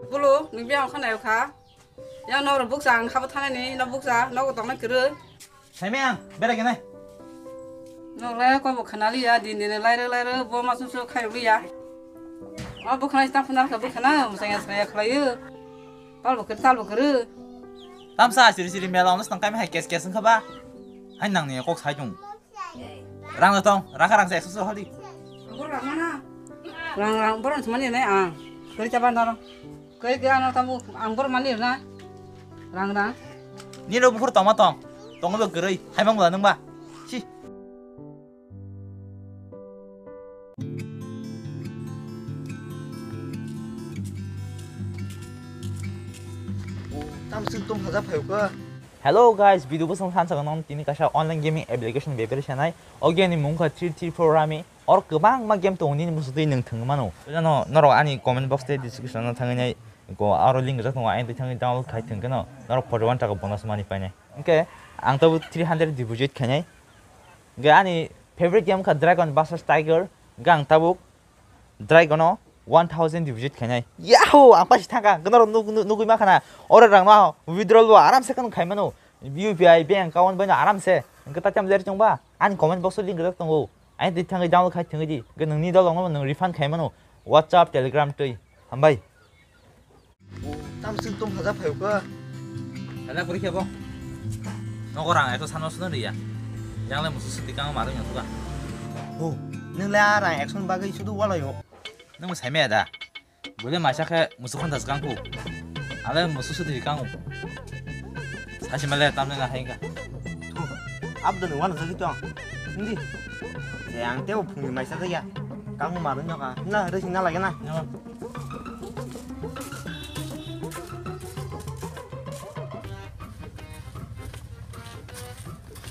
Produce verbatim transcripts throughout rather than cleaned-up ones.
Bulu, nwng biyang kha nayo kha. Yang noro buksa ang khabo thanani, no buksa, nogo tongna kwrwi. Saimai ang, bera gene. Nok le ko bo khana liya, din din lai re lai re, bo ma sum sum khai liya. O bo khana tang phana kha bo khana, musang ya saya khlaiyo. Pal bo kwrwi, tal bo kwrwi. Tamsa siri siri mela ono tang kai hai kes kes wngkha ba. Hai nang ni kok sai tung. Rang tong, rang rang se ekso hali. Rang rang, borok sumani nai ang. Kori chaba noro. Kori kira no tamu ang borok mani na. Rang rang. Ni ro bukhur toma tong. Tong lo gurui, hai mang bula nung ba. Si. Tam sing tum haja phayo ka. Hello guys, video bwswng sansa gwnang tini kaisa online gaming application bebere sanai. O game ni mung kha three three four Rummy. Or kwbangma game tongo nini muchungtwi nwng thwngwi mano. Jano norok ani comment box tei description o thangwi nai ko aro link rijak tongo, ayang twi thangwi download khai thwng khe no norok forty one taka bonus money painai. Hwnkhe ang tabuk three hundred deposit khainai. Hwnkhe ani favorite game kha Dragon versus Tiger. Hwnkhe ang tabuk Dragon o one thousand deposit khainai. Yahoo! Ang paisa thangkha. Hwnkhe norok nuk-, nuk-, nugwi mankha na. Oro rang no withdrawal bo aram se kheno khai mano. U P I bank account bai no aram se. Hwnkhe ta tam jari chong ba. Ani comment box o link rijak tongo. Ayang twi thangwi download khai thwngwi di. Hwnkhe nwngni dolong no nwng refund khai mano. WhatsApp, Telegram twi. Hambai. Tam sing tum haja phayo ka. Ada kuri khe bo. Nogo rang ekso sanma suno riya. Yang le musu suti kang maru nyang tuka. Bo, nwng le a rang ekso bagwi sudu walayo. Nwng bo saimaya da. Bole maisa khe musu khon das kang ku. Ale musu suti kang. Sasi male tam le na hai ka. Abdo ni wana sagi tong. Hindi. Yang teo phungni maisa kaya. Kang maru nyoka. Na, resi na lagi na.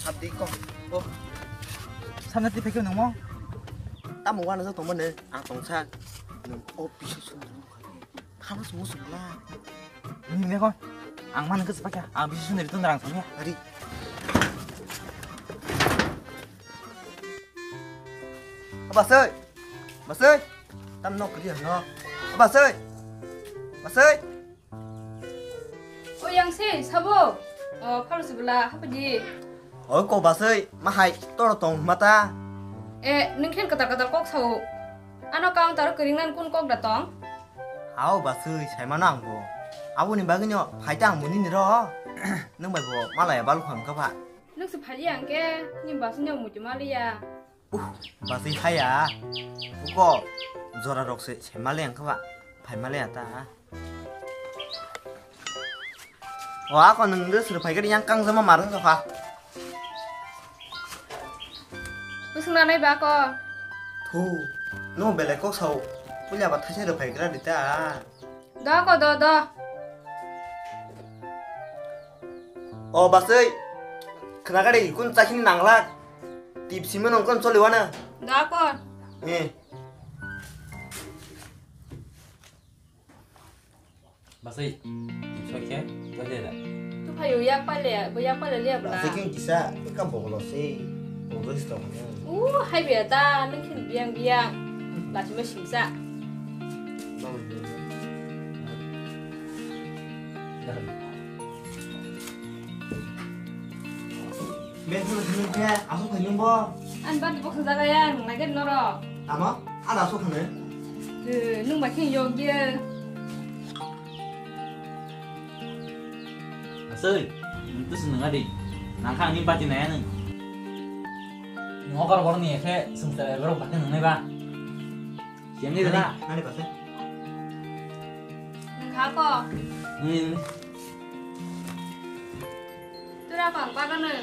Sabdi ko. Oh. Sana ti pekyo namo. Tamo wana sa tongmane ang tongsa. Nung office sun. Khamas musuk la. Ni ne ko. Ang mana ke sepakya. Ang bisi sun itu nerang samya. Ari. Abasai. Basai. Tam nok kiri no. Abasai. Basai. O yang se sabo. O phalu sibla hapdi. Oi ko basai, ma hai toro tong mata. E, nwng khen kwtal kwtal kok sao. Ano counter kwring nan kun kok da tong? Hao basai, sai mano ang bo. Aboni bagwi no phai ta ang bo nini ro. Nwng bai bo malaya balu kham ka ba. Nwng se phai ya ang ke, ni basai no muti maliya. Uh, basai haya. Uko jora rok se, se maliya ang ka ba. Phai maliya ta. O, ako nwng de sir phai gari yang kang jama marung ka. Usung nanai ba ko. Thu, no belai kok sao. Puila ba thaisa rw phai gra dita. Do ko do do. O basai. Khna gari kun chasini nanglak. Tip simi nong kon choli wana. Do ko. Eh. Basai, tip soi khe, toile da. Tu phayu yak pale, bo yak pale liya bla. Basai khe kisa, ka bogolo se, bogolo se tong. U, hai be ta, nang khin biang biang. Lachima singsa. Bethuna thangkhe aswk khainwi bo. Ani bati boksa jaga ya, nang naikhai norok. Tamo? Ada aswk khainwi? Eh, nwng bai khe yokya. Aswk, nwng tusung nang adi. Nangkha ani bati naya nwng. Nwng okar borok ni ekhe sungsa borok bakhe nang nai ba. Siang ni nani, da. Nani basa? Nangkha ko. Nani, nani. Tura pang pa kanu.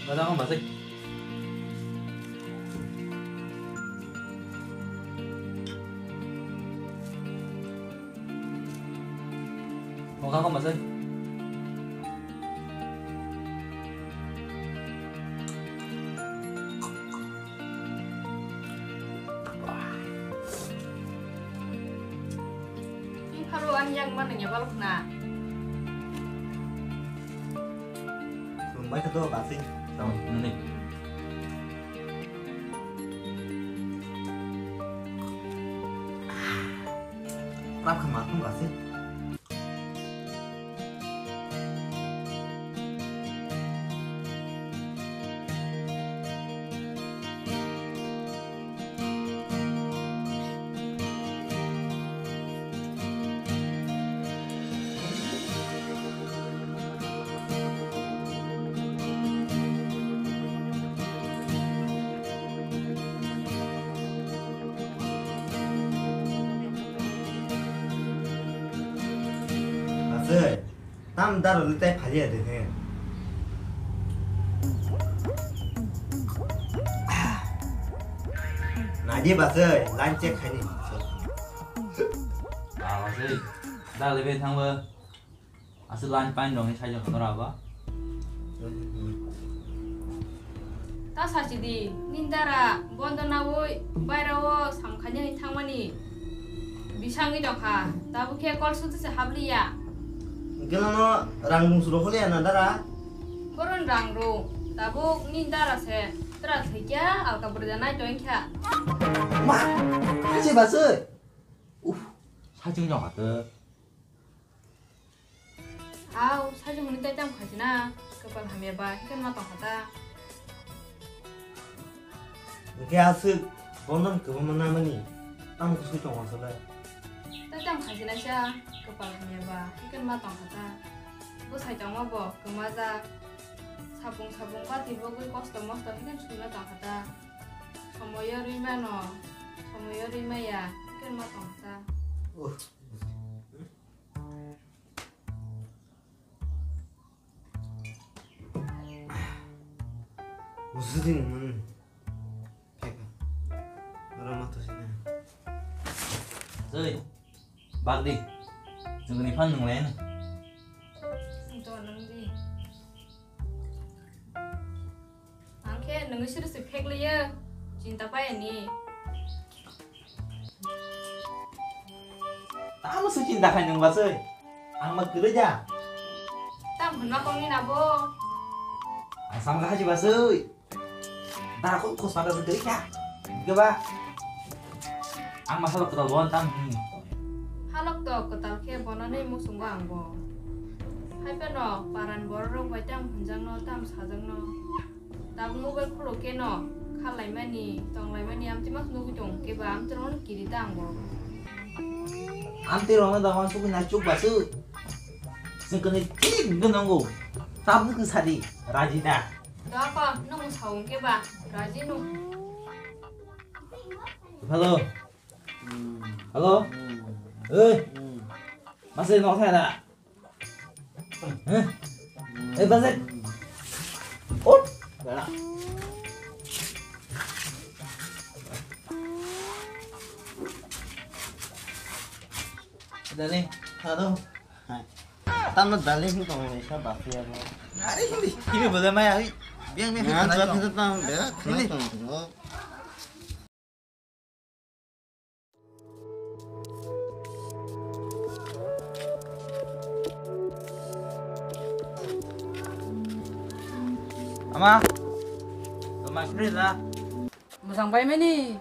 Basa ko basa. Ko ka ko basa. Ni pharo ani yang mana nya balok na. Rumbai kha to basi. Nani. Rap kha ma thung basi. Hey, tam daro le tai phaliya de he. Nadi basai, line check khaini. Ba basai, da le be thangwa. Aswk line pain rong ni sai jong nora ba. Ta sachidi, nindara, bondo nawi, baira o samkhanya hai thangmani. Bisangwi tongkha, tabuk khe kol sutu se habliya. Gelo no rang bung suro khole na dara. Boron rang ro, tabuk nindara se, tra thikya, alka burda nai toinkha. Ma, kachi basai. Uf, sai jong jong hatu. Au, sajwk hwnwi tai tamo khaisina, kwpal hamya ba, hikhe ma tongkha ta. Hwnkhe aswk, bono kwbangma namani, tamo kusui tongo aswk le. Tai tamo khaisina sa, kwpal hamya ba, hikhe ma tongkha ta. Bwsai tongma bo, kwmajak. Sapung sapung bati bogwi kosto mosto hikhe swima tongkha ta. Somoyo rwi mano, somoyo rwi maya, hikhe ma tongkha ta. Usudin man. Kaka. Ora mato sina. Soi. Bagdi. Chungni phan nunglen. Sing to nang di. Ang khe nungwi siri se phek liya. Chinta paya ni. Tamo se chinta khai nung basai. Ang ma kwrwi ja. Tam hwnma kongni nabo. Ang samkha haji basai. Dara kok kos pada se kwrwi kha. Gaba. Ang ma halok kwtal bon tam hini. Halok to kwtal khe bonani musungo ang bo. Hai phano paran borok rok bai tam hwnjakno tam sajakno. Tabuk mobile khuluk khe no kha laimani, tong laimani, amtwi ma nugwi tong khe ba amtwi rokno kiri ta ang bo. Amtwi rokno da wansugwi naichuk ba swk. Chwng kwnwi thik gwnango. Tabuk wng sadi, raji da. Da kha, nwng sa wng khe ba, raji no. Hello. Hello. Oi. Masai nok thai da. Hah? Eh, Bazek. Ut. Bela. Darling, hello. Hai. Tamo darling ni tong ni sa bapri abo. Are hindi. Ini boleh mai ari. Biang ni. Nah, kita tong bela. Ini. Ama, toma kiri da. Musang pai mani.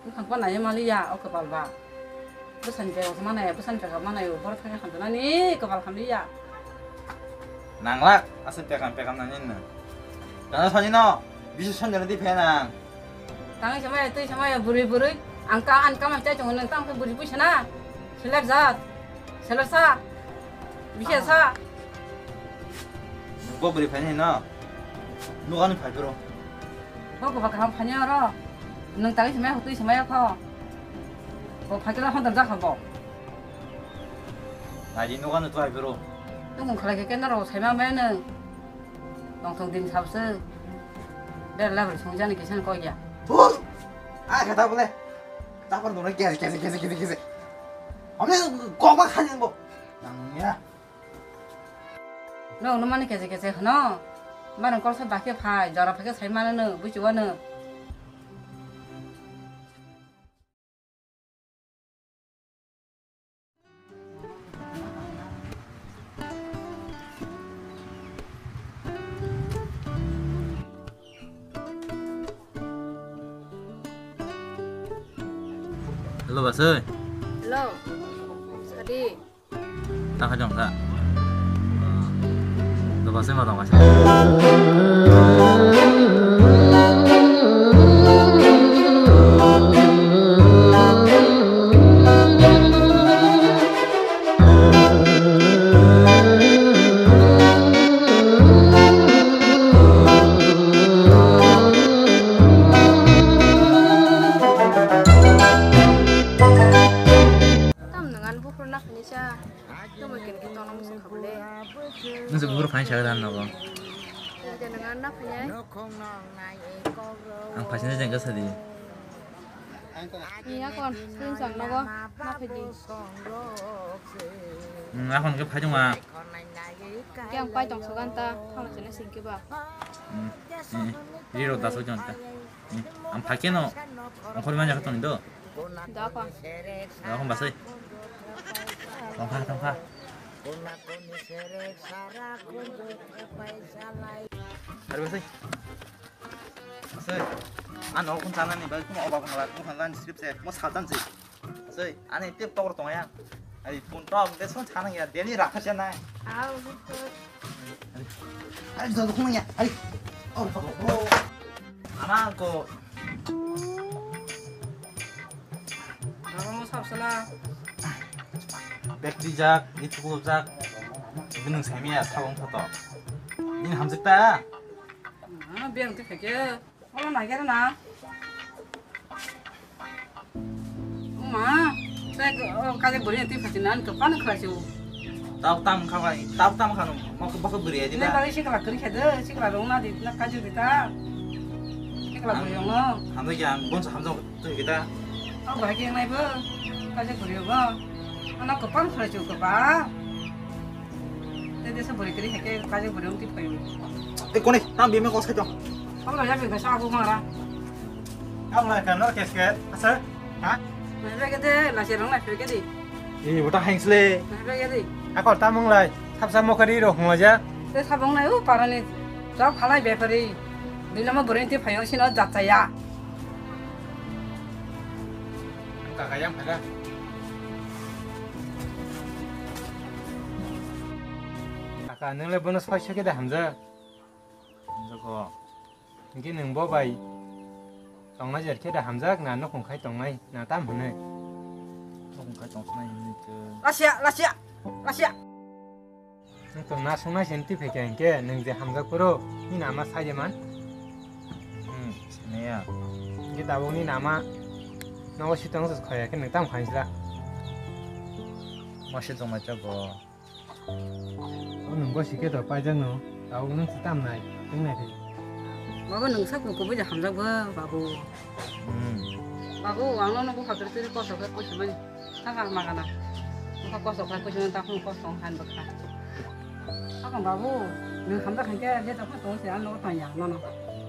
Musang pa nai mali ya, o kepal ba. Busan pe mana ya, busan pe mana ya, bor thang khan nani kepal khan ya. Nanglak, asal pekam pekam nani na. Dana sani no, bisa sani di phenang. Tangi sama ya, tui sama ya, buri buri. Angka an kamam chai chong nang tang buri buri sana. Selek jat, selek sa, bisa sa. Bo buri phani no. Nukan phai bro. Bo ko bakam phani oro. Nang tangi sama ya, tui sama ya kho. Bo phakila honda jakha bo. Naji nukan tu phai bro. Nung khalai ke kenaro sai ma mene. Tongthok din sabse. Bera labar songjani kisa koi ya. Thur! Ah, kata bole. Tapar dona kese, kese, kese, kese, kese. Ame kok ba khani bo. Nang ya. No, no mani kese, kese khno. Mano kolsa bakhe phai, jora phai sai mano no, buchi wano. Hello, Basai. Hello. Sadi. Tang hajong sa. Doba se ma dong kaisa. Tam nang ani buphuru nakhani cha. Tamo kin kin tong nang musu. Jangan na phai. Ang phai sini jengka sadi. Iya kon, sini sang nogo, na phai di. Hmm, akon ke phai jong ma. Ke ang pai tong sogan ta, thang sini sing ke ba. Hmm, eh, riro daso jong ta. Hmm, ang phai ke no, ang khori manya khatong do. Da kon. Da kon basai. Tongkha, tongkha. Hari basai. Asai, ano kun sana ni bai kuma oba kuma kun sana ni script se mo satan se. Asai, ani tip tok tong ya. Ai pun tok de son sana ya, deli rakha se na. Au. Ai jadu kuma ya. Ai. Oh, oh, oh. Ama ko. Mama mo sab sala. Bek twijak, ni tuku jak. Binung semiya sabong photo. Ini hamjak ta. Ah, biang tu kake. Wala na gera na. Ma, tak, oh, kaje buri nanti phachi nan ke pan khla chu. Tau tam kha bai, tau tam kha no, ma ko baka buri adi. Ne ba. Bagi sikla kri khade, sikla rong na di, na kaje di ta. Sikla buri rong no. Hamdo yang bon sa hamdo tu kita. Oh, bagi yang nai bo, kaje buri bo. Ana ke pan khla chu ke ba. Te desa buri kri heke kaje buri ung ti phayu. Eh, kone, tam bime kos khaito. Pamla ya bika sa aku mara. Ang lai kan nor kes ke, asa? Ha? Nai beke de, la se rong nai beke di. Eh, bota hangs le. Nai beke di. Akor tamung lai, sab sab mokari ro hung aja. Te sabong nai u parani. Jab halai bepari. Dui nama buri ti phayu sino jat chaya. Kaka yang phara. Kaka, nung le bono soi soi ke da hamja. Hamja ko. Hingke nwng bo bai tongnai jer khe da hamjak na, nokong khai tongnai na tam hwnwi? Nokong khai tongsanai hwnwi khe. Lasia, lasia, lasia. Nwng tong na songnai se twi phai khe hingke nwng je hamjak phuru nini ama sai de man? Hmm, sinaya. Hingke tabuk nini ama nogo si tong se khoya khe nwng tam khaisla. Ma si tong ma chago. O nwng bo sikhe to paijak no, tabuk nwng se tam nai, chwng nai phai. Baba nwng sak kubui da hamjak bo, babu. Hmm. Babu, ang no bupha kwrwi kwrwi kosto khe puisa mani. Saka ma gana. Bupha kosto khe puisa mani, ta phung kosto han bwkha. Saka babu, nwng hamjak khankhe je ta phung tong se ang no tanya nono.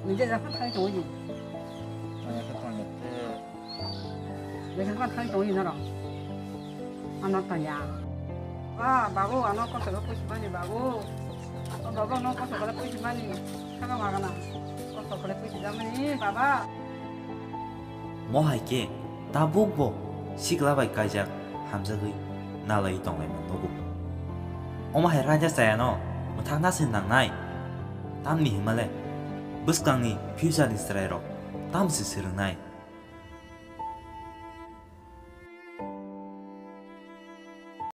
Nwng je ja phung thai tong ji. Tanya khe tanya khe. Lekha thang tong ina rong. Ano tanya. Ah, babu, ano koso ko pusi mani, babu. Oh, babu, ano koso ko pusi mani. Kaka magana. Koso ko pusi jamani, baba. Mo hai khe tabuk bo sikla bai kaijak hamjagwi nalai tonglai man nogo. Omo hai raida chayano mwthangna se nangnai. Tamni himale bwskangni future ni chwrairok tam se swrwngnai.